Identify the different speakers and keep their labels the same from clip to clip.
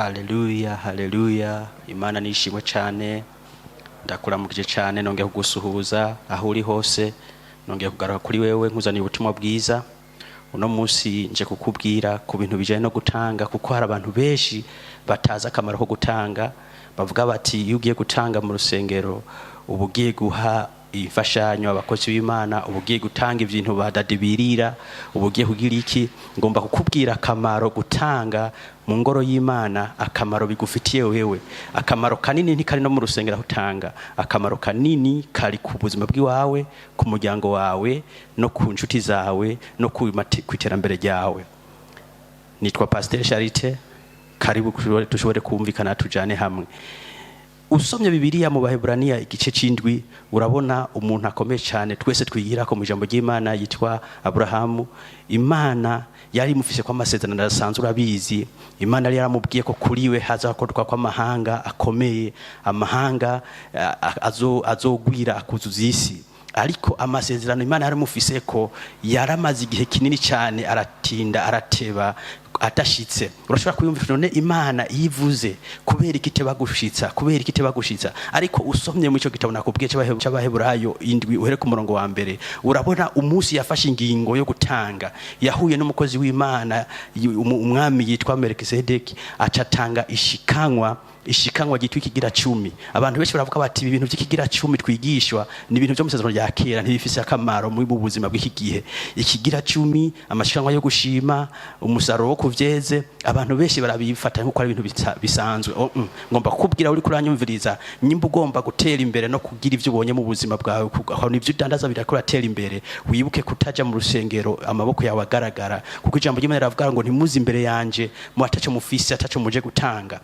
Speaker 1: Haleluya, haleluya! Imana nishimwe cyane. Ndakuramukije cyane, nongeye kugusuhuza aho uri hose, nongeye kugaruka kuri wewe nkuzaniye ubutumwa bwiza. Uno munsi nje kukubwira ku bintu bijyanye no gutanga, kuko hari abantu benshi batazi akamaro ko gutanga. Bavuga bati: "Iyo ugiye gutanga mu rusengero, uba ugiye guha imfashanyo abakozi b'Imana, uba ugiye gutanga ibintu badadibirira, uba ugiye kugira iki?" Ngomba kukubwira akamaro gutanga mu ngoro y'Imana, akamaro bigufitiye wewe. Akamaro kanini ntikari no mu rusengero aho utanga, akamaro kanini kari ku buzima bw'iwawe, ku muryango wawe, no ku nshuti zawe, no ku iterambere ryawe. Nitwa Pasiteri Charite. Karibu dushobore kumvikana, tujane hamwe. Usomye Bibiliya mu Baheburaniya igice c'indwi, urabona umuntu akomeye cyane twese twigira ko mu ijambo ry'Imana, yitwa Aburahamu. Imana yari imufise ko amasezerano adasanzwe. Urabizi, Imana yari yaramubwiye ko kuri we hazakorwa kw'amahanga akomeye, amahanga azogwira akuzuza isi. Ariko amasezerano Imana yaramufise ko yaramaze igihe kinini cyane, aratinda, arateba, adashitse. Urashobora kwiyumvisha: none Imana iyo ivuze, kubera iki iteba gushitsa? Kubera iki iteba gushitsa? Ariko usomye mu ico gitabo nakubwiye c'Abaheburayo 7, uhere ku murongo wa mbere, urabona umunsi yafashe ingingo yo gutanga. Yahuye n'umukozi w'Imana, umwami yitwa Melkisedeki, aca atanga ishikanwa, ishikanwa ryitwa ikigira cumi. Abantu benshi baravuga bati: "Ibi bintu by'ikigira cumi twigishwa ni ibintu byo mu isezerano rya kera, ntibifise akamaro muri mu buzima bw'iki gihe." Ikigira cumi, amashikanwa yo gushima, umusaruro wo kuvyeze, abantu benshi barabifata nk'uko ari ibintu bisanzwe. Oh. Ngomba kukubwira, uri kuranyumviriza, nyimba ugomba gutera imbere no kugira ivyo ubonye mu buzima bwawe, aho ivyo udandaza birako uratera imbere, wibuke kutaja mu rusengero amaboko yawe agaragara, kuko ijambo ry'Imana riravuga ngo: "Ntimuze imbere yanje mu ataco mufise, ataco muje gutanga."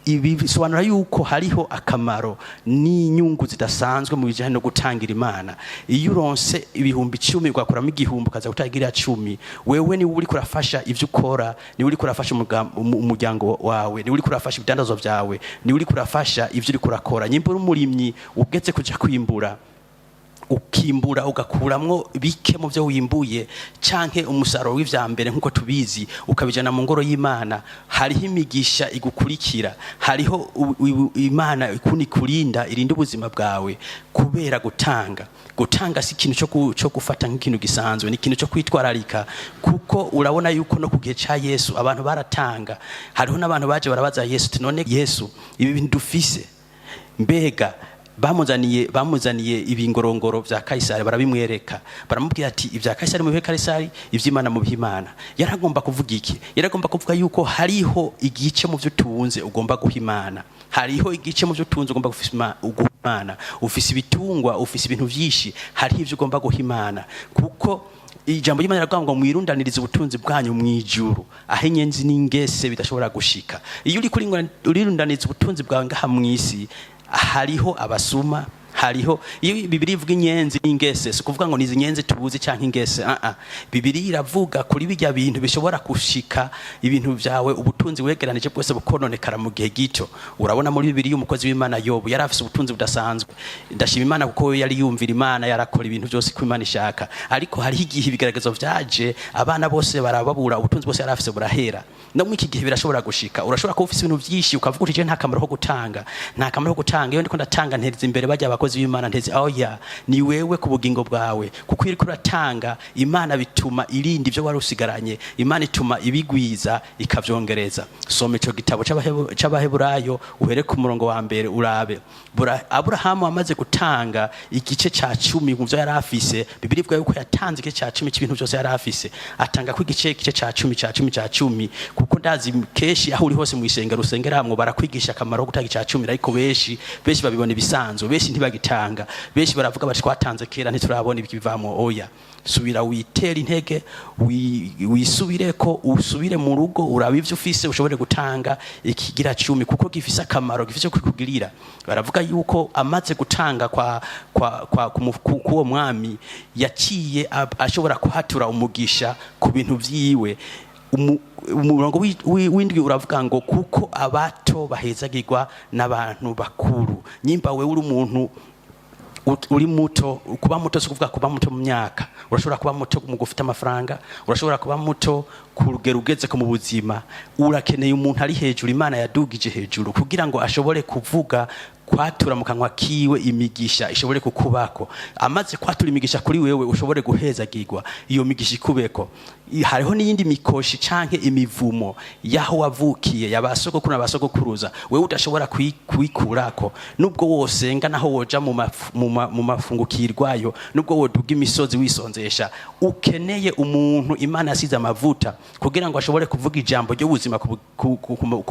Speaker 1: Ibi bisobanura yuko hariho akamaro n'inyungu zidasanzwe mu bijyanye no gutangira Imana. Iyo uronse 10,000, ugakuramo 1,000, ukaza gutangira 10, wewe niwe uri kurafasha ivyo ukora, niwe uri kurafasha umuryango wawe, niwe uri kurafasha ibidandazwa byawe, niwe uri kurafasha ivyo uri kurakora. Nyimba uri umurimyi, ugeze kuja kwimbura, ukimbura, ugakuramwo bike mu byo wimbuye canke umusaruro w'ivya mbere nk'uko tubizi, ukabijana mu ngoro y'Imana, hariho imigisha igukurikira, hariho Imana ikuni kurinda, irinda ubuzima bwawe kubera gutanga. Gutanga si ikintu cyo gufata nk'ikintu gisanzwe, ni ikintu cyo kwitwararika, kuko urabona yuko no ku gihe ca Yesu abantu baratanga. Hariho n'abantu baje barabaza Yesu ati: "None Yesu, ibi bintu dufise?" Mbega bamuzaniye ibingorongoro vya Kaisari, barabimwereka, baramubwira ati: "Ibya Kaisari mubihe Kaisari, ivy'Imana mubihe Imana." Yaragomba kuvuga iki? Yaragomba kuvuga yuko hariho igice mu vyo utunze ugomba guha Imana, hariho igice mu vyo utunze ugomba guha Imana. Ufise ibitungwa, ufise ibintu vyinshi, hariho ivyo ugomba guha Imana, kuko ijambo ry'Imana riravuga ngo: "Mwirundanirize ubutunzi bwanyu mu ijuru, aho inyenzi n'ingese bidashobora gushika." Iyo uri kuri urirundaniza ubutunzi bwawe ngaha mu isi, hariho abasuma, hariho, iyo Bibiri ivuga inyenzi n'ingese, si ukuvuga ngo ni izi nyenzi tubuzi canke ingese. Ah ah, Bibiri iravuga kuri bijya bintu bishobora gushika ibintu vyawe, ubutunzi wegeranije bwose bukononekara mu gihe gito. Urabona muri Bibiri umukozi w'Imana Yobu yari afise ubutunzi budasanzwe. Ndashima Imana kuko we yari yumvira Imana, yarakora ibintu byose ko Imana ishaka. Ariko hariho igihe ibigaragazo vyaje, abana bose barababura, ubutunzi bwose yari afise burahera. No muri iki gihe birashobora gushika. Urashobora kuba ufise ibintu vyinshi, ukavuga uti: "Je nta kamaro ko gutanga, nta kamaro ko gutanga. Iyo ndiko ndatanga, nteza imbere bajya abakozi b'Imana, nteze." Oya, ni wewe ku bugingo bwawe, kuko iyo uriko uratanga, Imana bituma irinda ivyo wari usigaranye, Imana ituma ibigwiza, ikavyongereza. Soma ico gitabo c'Abaheburayo, uhere ku murongo wa mbere, urabe. Aburahamu amaze gutanga igice ca cumi mu vyo yari afise, Bibiri ivuga yuko yatanze igice ca cumi c'ibintu vyose yari afise, atanga ko igice ca cumi, ca cumi, ca cumi. Kuko ndazi kenshi aho uri hose mw'isengero usengeramwo barakwigisha akamaro ko gutanga ica cumi, ariko benshi benshi babibona ibisanzwe, benshi ntibagitanga, benshi baravuga bati: "Twatanze kera, ntiturabona ibivamwo." Oya, subira witere intege, wisubireko, usubire mu rugo, urabe ivyo ufise, ushobore gutanga ikigira cumi, kuko gifise akamaro, gifise kukugirira. Baravuga yuko amaze gutanga kwa kuwo mwami, yaciye ashobora kuhatura umugisha ku bintu vyiwe. Umurongo w'indwi uravuga ngo: "Kuko abato bahezagirwa n'abantu bakuru." Nyimba wewe uri umuntu Uri muto, kuba muto si ukuvuga kuba muto mu myaka. Urashobora kuba muto mu gufita amafaranga, urashobora kuba muto ku rugero ugeze ko mu buzima. Urakeneye umuntu ari hejuru, Imana yadugije hejuru, kugira ngo ashobore kuvuga, kwatura mu kanwa kiwe imigisha ishobore kukubako. Amaze kwatura imigisha kuri wewe, ushobore guhezagirwa, iyo migisha ikubeko. Hariho n'iyindi mikoshi canke imivumo y'aho wavukiye, yabasogokuru na basogokuruza, wewe udashobora kuyikurako, nubwo wosenga, naho woja mu mafungukirwayo, nubwo woduga imisozi wisonzesha. Ukeneye umuntu Imana yasize amavuta kugira ngo ashobore kuvuga ijambo ry'ubuzima ku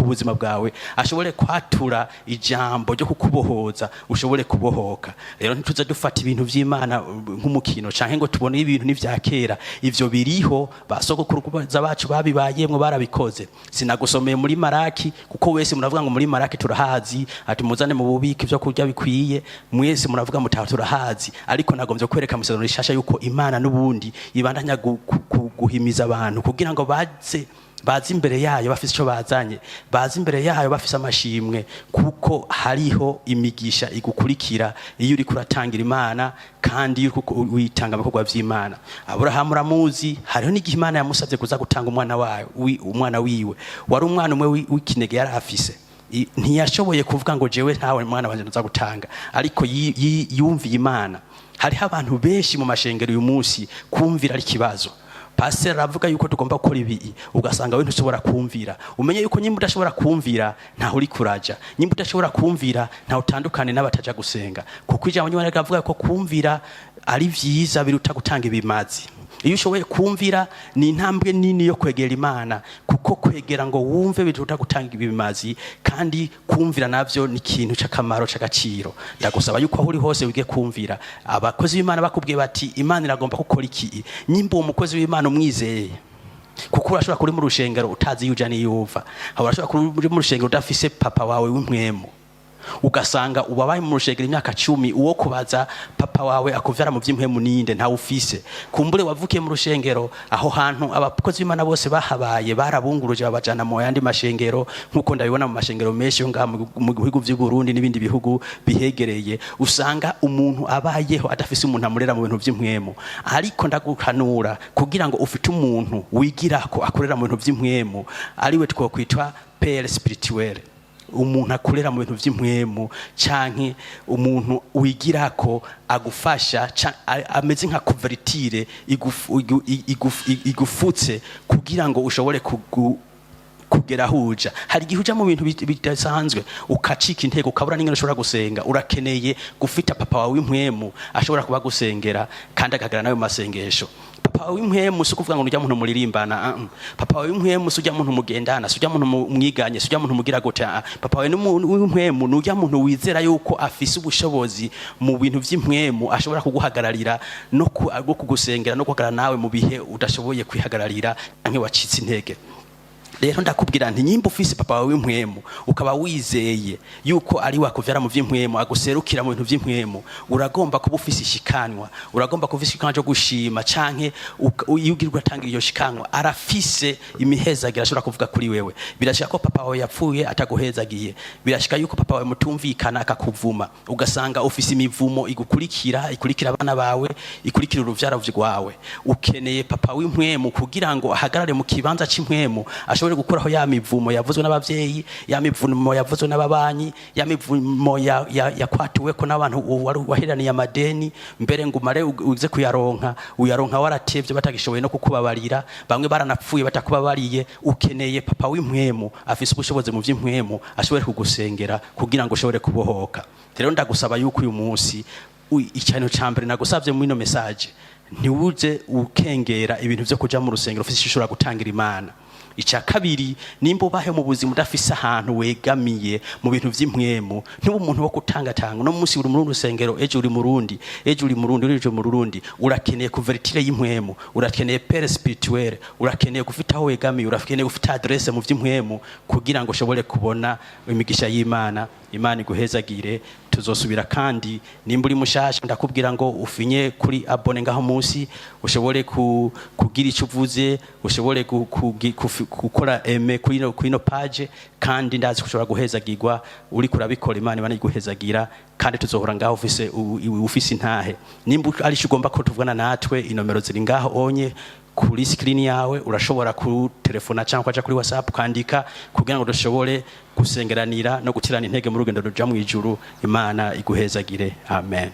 Speaker 1: buzima bwawe, ashobore kwatura ijambo ryo kukubohoza, ushobore kubohoka. Rero ntituze dufata ibintu vy'Imana nk'umukino, canke ngo tubone ibintu n'ivya kera. Ivyo biriho, basogokuruza bacu babibayemwo, barabikoze. Sinagusomeye muri Maraki, kuko wese muravuga ngo muri Maraki turahazi, ati muzane mu bubiko ivyo kurya bikwiye. Mwese muravuga mutaha turahazi, ariko nagombye kwereka mu Isezerano Rishasha yuko Imana n'ubundi ibandanya guhimiza abantu kugira ngo baze imbere yayo bafise ico bazanye, baze imbere yayo bafise amashimwe, kuko hariho imigisha igukurikira iyo uriko uratangira Imana kandi iyo uriko witanga mu bikorwa vy'Imana. Aburahamu uramuzi, hariho n'igihe Imana yamusabye kuza gutanga umwana wawe, umwana wiwe wari umwana umwe w'ikinege yari afise. Ntiyashoboye kuvuga ngo jewe ntawe mwana wanje nza gutanga, ariko yumviye Imana. Hariho abantu benshi mu mashengero uyu munsi kumvira ari ikibazo. Pasiteri aravuga yuko tugomba gukora ibi, ugasanga we ntushobora kumvira. Umenye yuko nyimba udashobora kumvira, ntaho uri kuraja. Nyimba udashobora kumvira, ntaho utandukane n'abataja gusenga, kuko ijambo ry'Imana rikavuga ko kumvira ari vyiza biruta gutanga ibimazi. Iyo ushoboye kumvira, ni intambwe nini yo kwegera Imana, kuko kwegera ngo wumve biruta gutanga ibimazi, kandi kumvira navyo ni ikintu c'akamaro, c'agaciro. Ndagusaba yuko aho uri hose wige kumvira. Abakozi b'Imana bakubwiye bati Imana iragomba gukora iki, nyimba uwo mukozi w'Imana umwizeye, kuko urashobora kuri mu rushengero utazi iyo uja n'iyo uva. Urashobora kuri mu rushengero udafise papa wawe w'impwemu, ugasanga ubabaye mu rushengero imyaka 10, uwo kubaza papa wawe akuvyara mu vy'impwemu ninde, ntawe ufise. Kumbure wavukiye mu rushengero, aho hantu abakozi b'Imana bose bahabaye barabunguruje, babajana mu yandi mashengero, nk'uko ndabibona mu mashengero menshi yo ngaha mu bihugu vy'u Burundi n'ibindi bihugu bihegereye. Usanga umuntu abayeho adafise umuntu amurera mu bintu vy'impwemu. Ariko ndaguhanura kugira ngo ufite umuntu wigirako akorera mu bintu vy'impwemu, ariwe twokwitwa père spirituel, umuntu akorera mu bintu vy'impwemu, canke umuntu wigirako agufasha, ameze nka couverture igufutse kugira ngo ushobore kugera aho uja. Hari igihe uja mu bintu bidasanzwe, ukacika intego, ukabura n'ingene ushobora gusenga. Urakeneye gufita papa wawe w'impwemu ashobora kuba gusengera kandi agahagarara nawe mu masengesho. Papa wawe w'impwemu si ukuvuga ngo ujya muntu muririmbana. Papa wawe w'impwemu si ujya muntu mugendana, si ujya muntu mwiganye, si ujya muntu mugira gute. Papa wawe w'impwemu ni ujya muntu wizera yuko afise ubushobozi mu bintu vy'impwemu, ashobora kuguhagararira no kugusengera no guhagarara nawe mu bihe udashoboye kwihagararira canke wacitse intege. Rero ndakubwira nti nyimba ufise papa wawe w'impwemu, ukaba wizeye yuko ari wakuvyara mu vy'impwemu, aguserukira mu bintu vy'impwemu, uragomba kuba ufise ishikanwa, uragomba kuba ufise ishikanwa cyo gushima, canke iyo ugira ugatanga iyo shikanwa, arafise imihezagira ashobora kuvuga kuri wewe. Birashika ko papa wawe yapfuye ataguhezagiye, birashika yuko papa wawe mutumvikana akakuvuma, ugasanga ufise imivumo igukurikira, ikurikira abana bawe, ikurikira uruvyaro rwawe. Ukeneye papa w'impwemu kugira ngo ahagarare mu kibanza c'impwemu, ashobore gukuraho ya mivumo yavuzwe n'abavyeyi, ya mivumo yavuzwe n'ababanyi, ya mivumo yakwatuweko n'abantu wari waheraniye amadeni, mbere ngo umare uze kuyaronka, uyaronka waratevye, batagishoboye no kukubabarira, bamwe baranapfuye batakubabariye. Ukeneye papa w'impwemu afise ubushobozi mu vy'impwemu, ashobore kugusengera kugira ngo ushobore kubohoka. Rero ndagusaba yuko uyu munsi, ikintu ca mbere nagusavye muri ino message, ntiwuze ukengera ibintu vyo kuja mu rusengero ufise ico ushobora gutangira Imana. Icya kabiri, nimba ubahe mu buzima udafise ahantu wegamiye mu bintu vy'impwemu, ntuba umuntu wo kutangatanga. Uno munsi uri muri rusengero, ejo uri mu rundi, ejo uri mu rundi, ejo mu rundi. Urakeneye couverture y'impwemu, urakeneye père spirituel, urakeneye gufita aho wegamiye, urakeneye gufita adresse mu vy'impwemu kugira ngo ushobore kubona imigisha y'Imana. Imana iguhezagire. Tuzosubira kandi. Nimba uri mushasha, ndakubwira ngo ufinye kuri abonner ngaho munsi, ushobore kugira icyo uvuze, ushobore gukora aimer kuri ino page. Kandi ndazi ko ushobora guhezagirwa uri kurabikora. Imana ibana iguhezagira. Kandi tuzohora ngaho ufise intahe. Nimba ari icyo ugomba ko tuvugana natwe, inomero ziri ngaho onye kuri screen yawe. Urashobora kutelefona cyangwa ukaja kuri WhatsApp ukandika kugira ngo dushobore gusengeranira no gutirana intege mu rugendo ruja mu ijuru. Imana iguhezagire. Amen.